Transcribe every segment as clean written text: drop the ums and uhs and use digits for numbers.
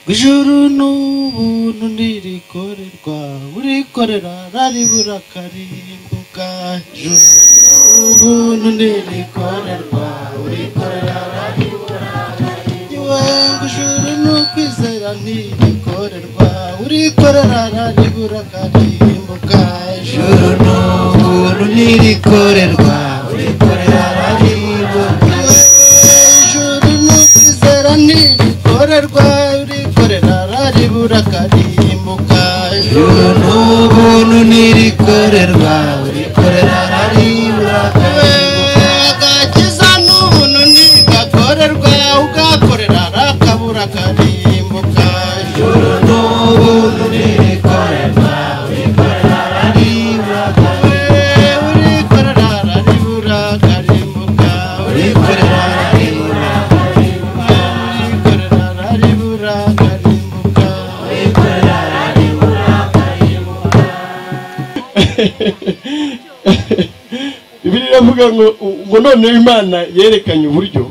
Ijuru n'ubuntu ntirikorerwa, urikorera raribura karimbuka. Ijuru n'ubuntu ntirikorerwa, urikorera raribura karimbuka. Ijuru n'ukwizera ntirikorerwa, urikorera raribura karimbuka. Ijuru n'ubuntu ntirikorerwa, urikorera raribura. Ijuru n'ukwizera ntirikorerwa, urikorera raribura karimbuka. Ijuru n'ubuntu ntirikorerwa, urikorera raribura karimbuka. Agakiza n'ubuntu ntigakorerwa, ugakorera rakabura karimbuka. Ijuru n'ubuntu ntirikorerwa, urikorera raribura karimbuka. Urikorera raribura karimbuka. Urikorera raribura karimbuka. Urikorera raribura karimbuka. Urikorera raribura karimbuka. Bibiliya iravuga ngo none Imana yerekanye uburyo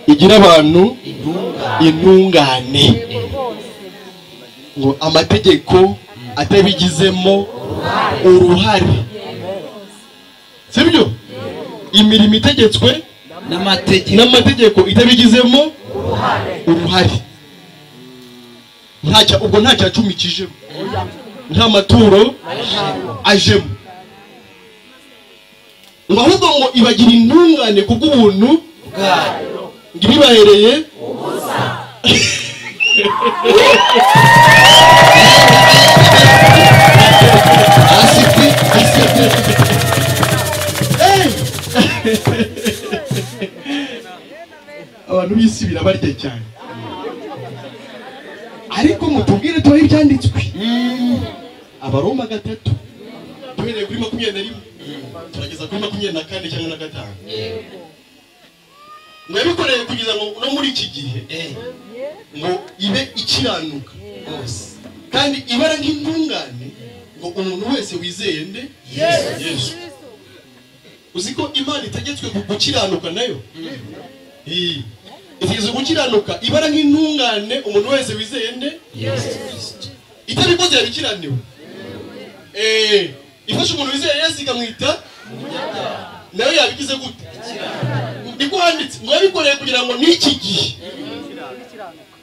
igira abantu intungane, ngo amategeko atabigizemo uruhare, sibyo? Imirimo itegetswe n'amategeko itabigizemo uruhare, ubwo nta cyacumi kijemo, nta maturo ajemo, ngo ahubwo ngo ibagira intungane kubw'ubuntu bwayo, ngo ibibahereye ubusa. Abantu b'isi birabarya cyane, ariko mutubwire tubahe ibyanditswe. Abaroma 3 duhereye kuri 21 turageza kuri 24 cyangwa na 5. Mwabikoreye kugira ngo no muri iki gihe ngo ibe ikiranuka kandi ibara nk'intungane, ngo umuntu wese wizeye nde? Yesu. Uzi ko Imana itegetswe gukiranuka nayo? Itegetswe gukiranuka ibara nk'intungane umuntu wese wizeye nde? Yesu Kristo. Itabikoze yabikiraniwe. Ifashe umuntu wizeye Yesu ikamwita nayo yabigize gute? Niko handitse ngo yabikoreye kugira ngo n'iki gihe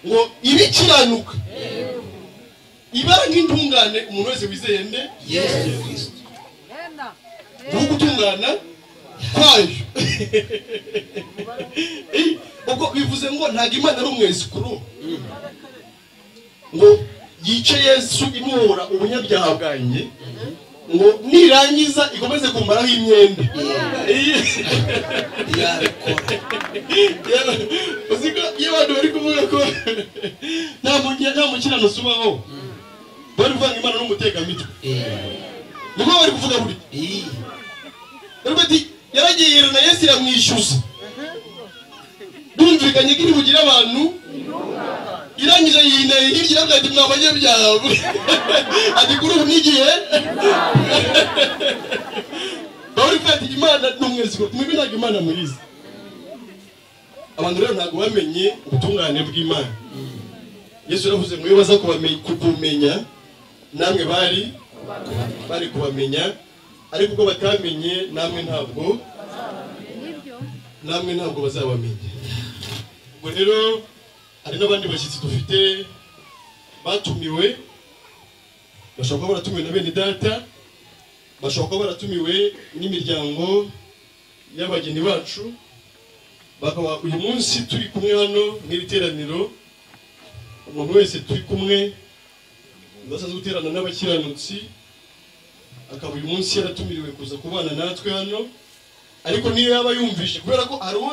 ngo ibikiranuka ibara nk'intungane umuntu wese wizeye nde? Yesu Kristo. Gutungana kwayo. Ubwo bivuze ngo ntago Imana ari umwesikuru ngo yice Yesu imuhora ubunyabyaha bwanjye, ngo nirangiza ikomeze kumaraho imyenda. Uziko iyo abantu bari kuvuga ko nta mukiranutsi ubaho, bari kuvuga ngo Imana ni umutegamitwe. Niko bari kuvuga buri bati yaragiye na Yesu iramwishyuza, bumvikanye ko iri bugire abantu, irangije yinaye hirya iravuga ati mwa banyabyaha, ati kuri ubu n'igihe bari kuvuga ati Imana ni umwesikuru. Mwebwe ntabwo Imana muyizi. Abantu rero ntabwo bamenye ubutungane bw'Imana. Yesu yaravuze ngo iyo baza kukumenya namwe bari kubamenya, ariko ubwo batamenye namwe ntabwo bazabamenya. Ubwo rero hari n'abandi bashyitsi dufite batumiwe, bashobora kuba baratumiwe na bene data, bashobora kuba baratumiwe n'imiryango y'abageni bacu, bakaba uyu munsi turi kumwe hano mw'iri teraniro. Umuntu wese turi kumwe udasanzwe guterana n'abakiranutsi akaba uyu munsi yaratumiriwe kuza kubana natwe hano, ariko niyo yaba yumvishe, kubera ko hari uwo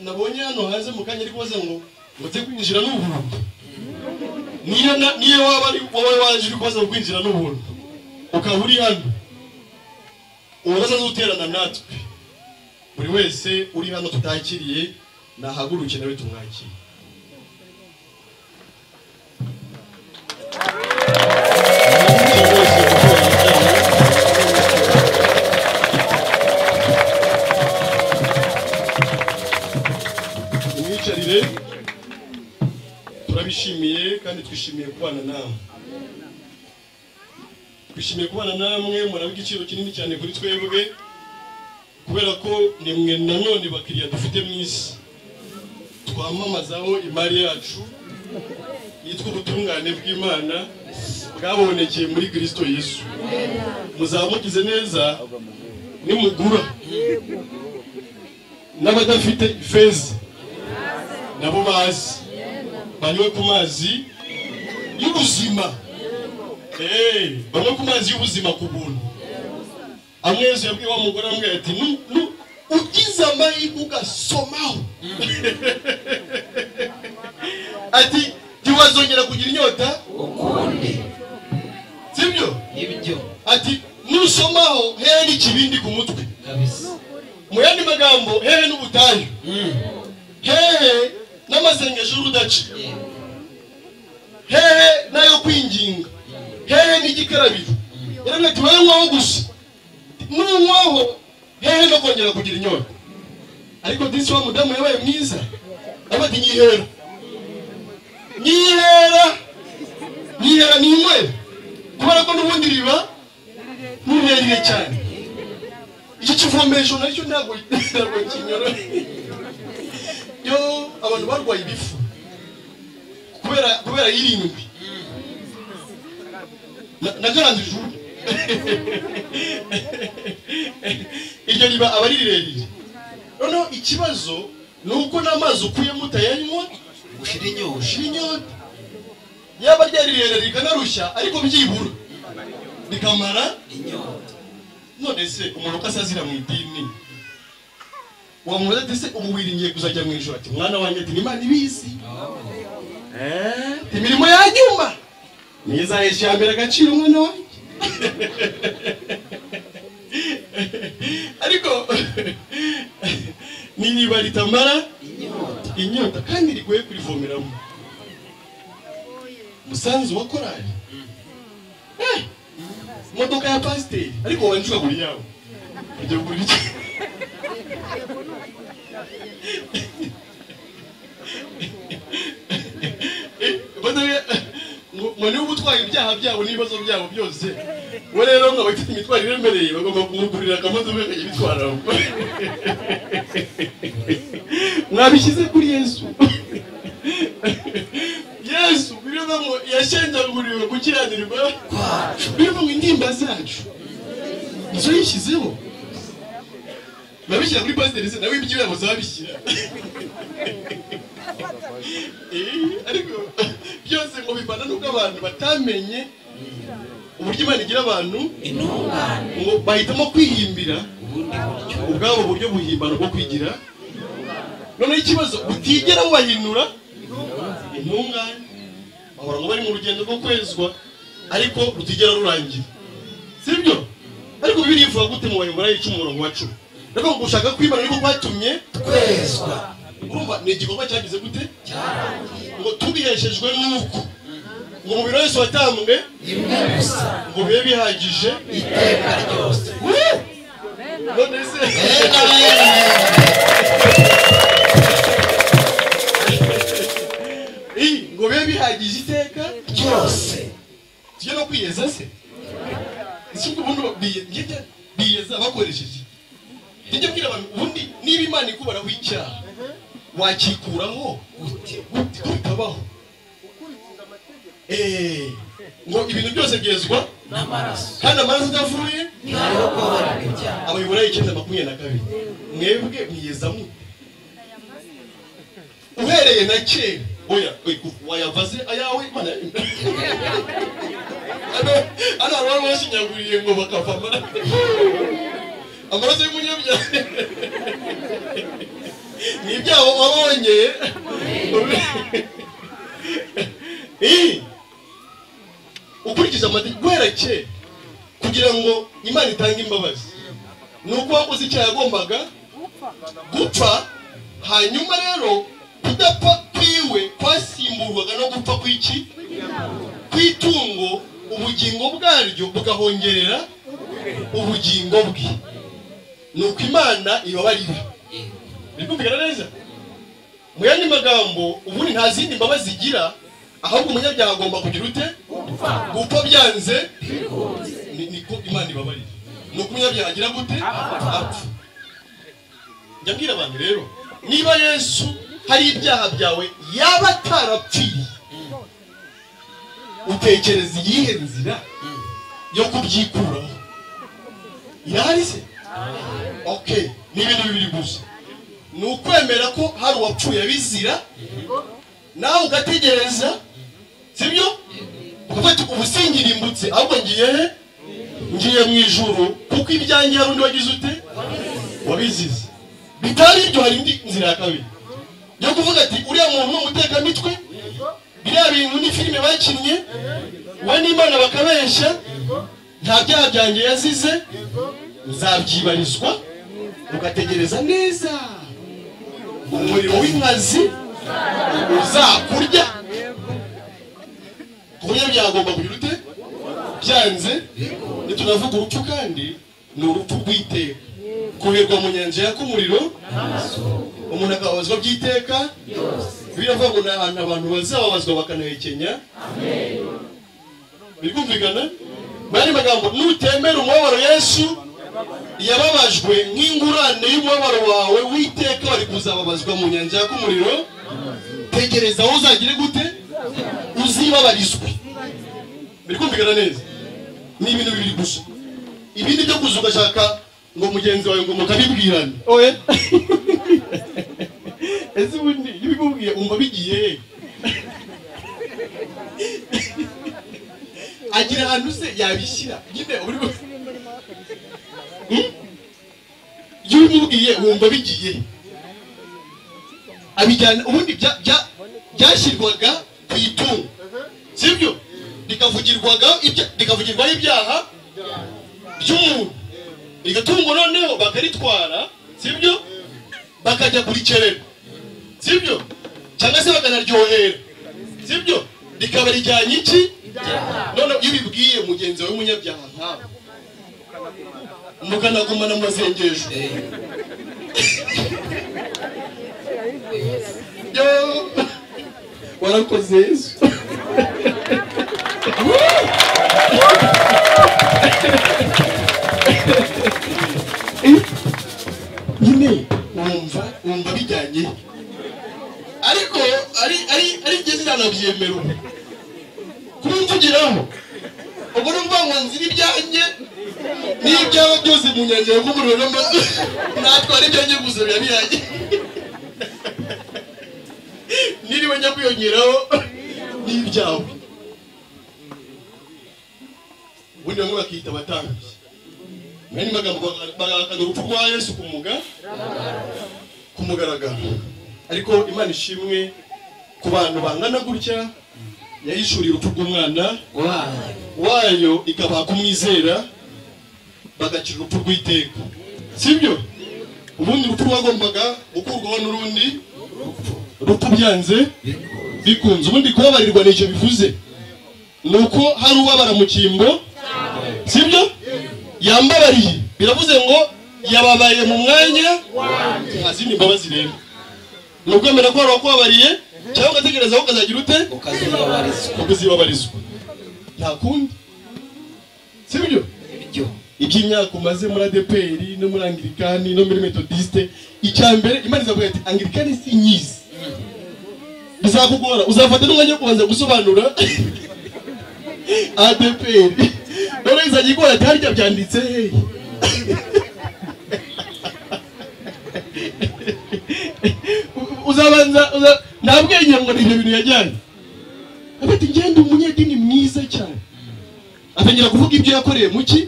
nabonye hano hanze mu kanya ari kubaza ngo nze kwinjira n'ubuntu. Niyo waba ari wowe waje uri kubaza kwinjira n'ubuntu ukaba uri hano, udasanzwe guterana natwe, buri wese uri hano tutakiriye nahaguruke nawe tumwakire. Turabishimiye kandi twishimiye kubana namwe. Twishimiye kubana namwe, muraba igiciro kinini cyane kuri twebwe, kubera ko ni mwe nanone bakiriya dufite mu isi twamamazaho imari yacu yitwa ubutungane bw'Imana bwabonekeye muri Kristo Yesu. Muzamugize neza nimugura n'abadafite ifeza nabo bazi banywe ku mazi y'ubuzima. Banywe ku mazi y'ubuzima ku buntu. Amwe Yesu yabwiye wa mugore amwe ati ugize amahirwe ugasomaho, ati ntiwazongera kugira inyota ukundi. Sibyo? Ibyo. Ati nusomaho hehe n'ikibindi ku mutwe. Mu yandi magambo hehe n'ubutayu, hehe n'amasengesho y'urudaca, hehe n'ayo kwinginga, hehe n'igikarabiro. Yarabwira ati wowe nywaho gusa, nunywaho hehe no kongera kugira inyota. Ariko disi wa mudamu yabaye mwiza, aravuga ati nyihera, nyihera, nyihera ninywere, kubera ko n'ubundi riba ni rirerire cyane. Iki kivomesho nacyo ntabwo kinyoroheye. Yo abantu barwaye ibifu kubera irindwi nakaranze ijuru. Iryo riba aba ari rirerire. Noneho ikibazo ni uko n'amazi ukuyemo utayanywa ushira inyota. Yaba ryari rirerire rikanarushya, ariko byibura rikamara inyota. None se umuntu uko asazira mu idini wamubaza ati se ubu wiringiye kuzajya mu ijuru? Ati mwana wanjye, ati Imana ibizi, imirimo ya nyuma nizahesha iya mbere agaciro mwana wanjye. Ariko ni iriba ritamara inyota kandi rigoye kurivomeramo. Umusanzu wa korali, imodoka ya pasiteri, ariko wanjye buri yawe ujya kugura iki? Ngo niba utwaye ibyaha byabo n'ibibazo byabo byose, we rero ngo abafite imitwaro iremereye bagomba kumugurira akamodoka akajya bitwara. Mwabishyize kuri Yesu. Yesu birivuga ngo yashenjaguriwe gukiranirwa kwacu, birivuga ngo intimba zacu nizo yishyizeho. Babishyira kuri pasiteri se nawe ibyo yabo zabishyira. Ariko byose ngo bivana n'uko abantu batamenye uburyo Imana igira abantu intungane, ngo bahitamo kwihimbira ubundi buryo, ubwabo buryo buhimbano bwo kwigira. Noneho ikibazo butigera bubahinura intungane, bahora ngo bari mu rugendo rwo kwezwa ariko rutigera rurangira. Sibyo? Ariko Bibiliya ivuga gute mu Baheburayo 10:10? Ndavuga ngo gushaka kw'Imana niko kwatumye twezwa. Urumva ni igikorwa cyagize gute? Cyarangiye. Ngo tubiheshejwe nuko ngo umubiri wese watambwe rimwe gusa, ngo bibe bihagije iteka ryose. None se ngo bibe bihagije iteka ryose. Tujye no kwiyeza se? Ese ubwo ubundi biyeza bakoresheje? Njye mbwira abantu ubundi niba Imana ikubaraho icyaha wakikuraho gute? Gute bitabaho. Ngo ibintu byose byezwa n'amaraso, kandi amaraso adavuye ntihariho kubabarira ibyaha. Abayobora 9:22 mwebwe mwiyeza mute? Uhereye na kera oya wayavaze ayawe Imana. Hano hari abashinyaguriye ngo bakava amaraso y'umunyabyaha. Ni ibyaha wabonye. Ukurikije amategeko guhera kera kugira ngo Imana itange imbabazi ni uko wakoze icyaha yagombaga gupfa. Hanyuma rero kudapfa kwiwe kwasimburwaga no gupfa kw'iki? Kw'itungo, ubugingo bwaryo bugahongerera ubugingo bwe. Nuko Imana ibabarira. Biri kumvikana neza? Mu yandi magambo ubundi nta zindi mbabazi igira Ahubwo umunyabyaha agomba kugira ute? Gupfa byanze niko Imana ibabarira. Nuko umunyabyaha agira gute? Apfa. Njya mbwira abantu rero, niba Yesu hari ibyaha byawe yaba atarapfiriye, utekereza iyihe nzira yo kubyikuraho? Irahari se? Okay, ni ibintu bibiri gusa. Ni ukwemera ko hari uwapfuye abizira, nawe ugategereza, sibyo? Ukavuga ubu singirimbutse, ahubwo ngiye he? Ngiye mu ijuru, kuko ibyanjye hari undi wagize ute? Wabizize. Bitari ibyo hari indi nzira ya kabiri yo kuvuga ati uriya muntu ni umutekamitwe, biriya bintu ni filime bakinnye, we n'Imana bakabeshya, nta byaha byanjye yazize, nzabyibarizwa. Ugategereza neza umuriro w'inkazi uzakurya. Umunyabyaha agomba kugira ute? Byanze. Nitunavuga urupfu kandi ni urupfu rw'iteka, kuherwa mu nyanja yaka umuriro, umuntu akababazwa by'iteka. Biravuga ngo ni ahantu abantu bazababazwa bakanahekenya. Biri kumvikana? Mu magambo, nutemera umubabaro Yesu yababajwe nk'ingurane y'umubabaro wawe w'iteka, wari kuzababazwa mu nyanja yaka umuriro. Tegereza aho uzagire gute? Uzibabarizwe. Biri kumvikana neza? Ni ibintu bibiri gusa. Ibindi byo kuza ugashaka ngo mugenzi wawe ngo mukabibwirane, oye ese ubundi iyo ubimubwiye umva bigiye agira ahantu se yabishyira nyine uri iyo ubimubwiye wumva bigiye abijyana. Ubundi byashyirwaga ku itungo, sibyo? Rikavugirwaho ibyaha by'umuntu, iryo tungo noneho bakaritwara, sibyo? Bakajya kurikerera, sibyo? Cyangwa se bakanaryohera, sibyo? Rikaba rijyanye iki? None iyo ubibwiye mugenzi wawe w'umunyabyaha nkawe, mukanagumana mu masengesho, warakoze Yesu. Nyine wumva bijyanye, ariko ari njye sinanabyemera kubimvugiraho. Ubwo numva ngo nzira ibyanjye n'ibyaba byose mu nyanja y'umuriro n'amazu, natwara ibyanjye gusa biba biyanjye, niriwe njya kwiyongeraho n'ibyawe. Ubundi bamwe bakita abatambyi. Mwene magambo bagahakana urupfu rwa Yesu ku mugaragaro. Ariko Imana ishimwe ku bantu bangana gutya, yahishuriye urupfu rw'umwana wayo, ikabaha kumwizera bagakira urupfu rw'iteka, sibyo? Ubundi urupfu rwagombaga gukurwaho n'urundi rupfu byanze bikunze. Ubundi kubabarirwa nicyo bivuze, nuko hari ubabara mu cyimbo, sibyo? Yambabariye, biravuze ngo yababaye mu mwanya wanjye. Azindi mbabazi rero ni ukwemera ko hari uwakubabariye, cyangwa ugategereza aho ukazagira ute? Ukazibabarizwa. Nta kundi, sibyo? Iby'imyaka umaze muri ADPR no muri Anglikani no muri Methodiste, icya mbere Imana izavuga ati Anglikani si nyizi. Bizakugora, uzafata n'umwanya wo kubanza gusobanura ADPR. None izajya igora ati harya byanditse he? Uzabanza nta bwenge ngo ni ibyo bintu yajyanye. Ati ngende umunyedini mwiza cyane, atangira kuvuga ibyo yakoreye mu ki?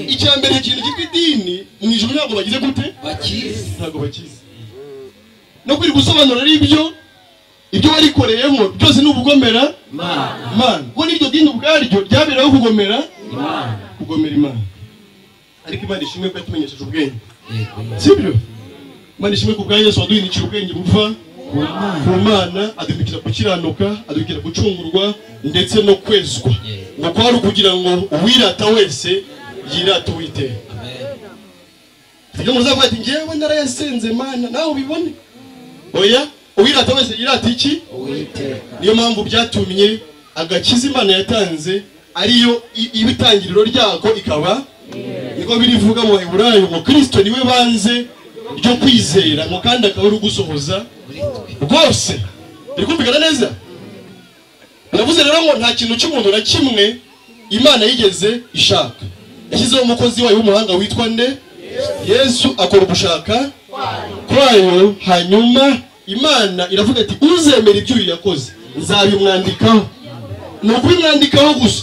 Icya mbere ikintu cyitwa idini mu ijuru ntabwo bagize gute? Bakizi. Ntabwo bakizi. No kwiri gusobanura ari ibyo warikoreyemo byose ni ubugomera Imana. Kuko n'iryo dini ubwaryo ryaberaho kugomera Imana, kugomera Imana. Ariko Imana ishimwe ko yatumenyesheje ubwenge, sibyo? Imana ishimwe ku bwa Yesu waduhindukira ubwenge buva ku Mana, aduhindukira gukiranuka, aduhindukira gucungurwa ndetse no kwezwa. Ngo kwari ukugira ngo uwirata wese yirate Uwiteka. Iyo muzavuga ati njyewe narayasenze Mana, nawe ubibone, oya, Uwirata wese yirata iki? Niyo mpamvu byatumye agakiza Imana yatanze ariyo ibitangiriro ryako ikaba niko birivuga mu Baheburayo ngo Kristo niwe banze ryo kwizera, ngo kandi akaba ari ugusohoza rwose. Biri kumvikana neza? Navuze rero ngo nta kintu cy'umuntu na kimwe Imana yigeze ishaka. Yashyizeho umukozi wayo w'umuhanga witwa nde? Yesu, akora ugushaka kwayo. Hanyuma Imana iravuga ati uzemera ibyo uyu yakoze nzabimwandikaho. Ni ukubimwandikaho gusa.